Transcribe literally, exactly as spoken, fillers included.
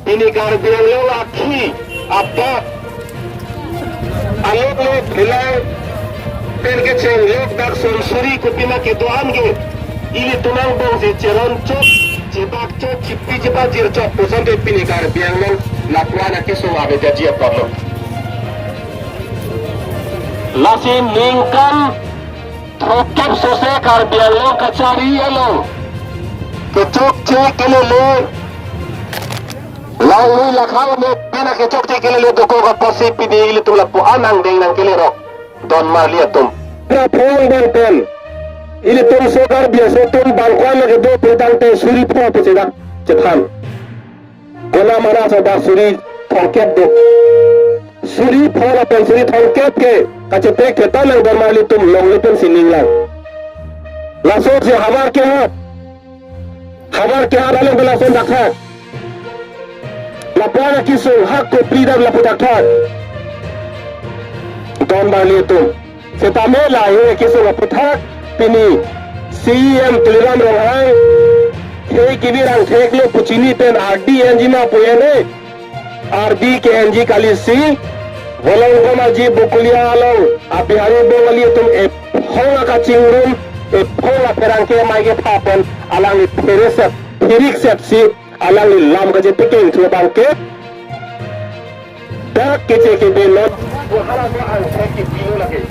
Pini Karbi Anglong akhei apak along lo, belai pen kecheng lok dak sonsuri kopima kedo-an ke ilitum angbong si cheron chok, chebak chok, chipi chebak jir chok puson te pini Karbi Anglong lapuan akesung avedaji apotlo. Lasi ningkan throkkep sose Karbi Anglong kachari along kechokche kelele, langnui lakhang me pena kechokche kelele dokok apotsi pini ilitum lapuan angdeng nangkelerok don marli atum. Ra phong bangpen ilitum so Karbi aso atum bangkon lake do putangte suri pho pusi dak chethan. Konat mana so dak suri thomkep do. Suri pho lapen suri thomkep ke kachepe ketan nang don marli atum longle pensi ninglang. Laso si havar kehat. Havar kehat along ke lason dakhak. Lapuan akesung hak kopri dam lapu dakhak. Don marli atum. Setame lahei akesung aputhak pini C E M Tuliram Ronghang khei kevir angthek lo pu chini pen ardi enji ma pu en-e. Ardi ke-enji kalisi, Volongkom Aji Bokolia along a Bihari Bongali atum ephong akachingrum, ephong apherangke amei kepha pen alangli phereset, phiriksetsi alangli lam kachepekeng thu abangke dak keche kebe non. Buhara ko angthek kepilo lake.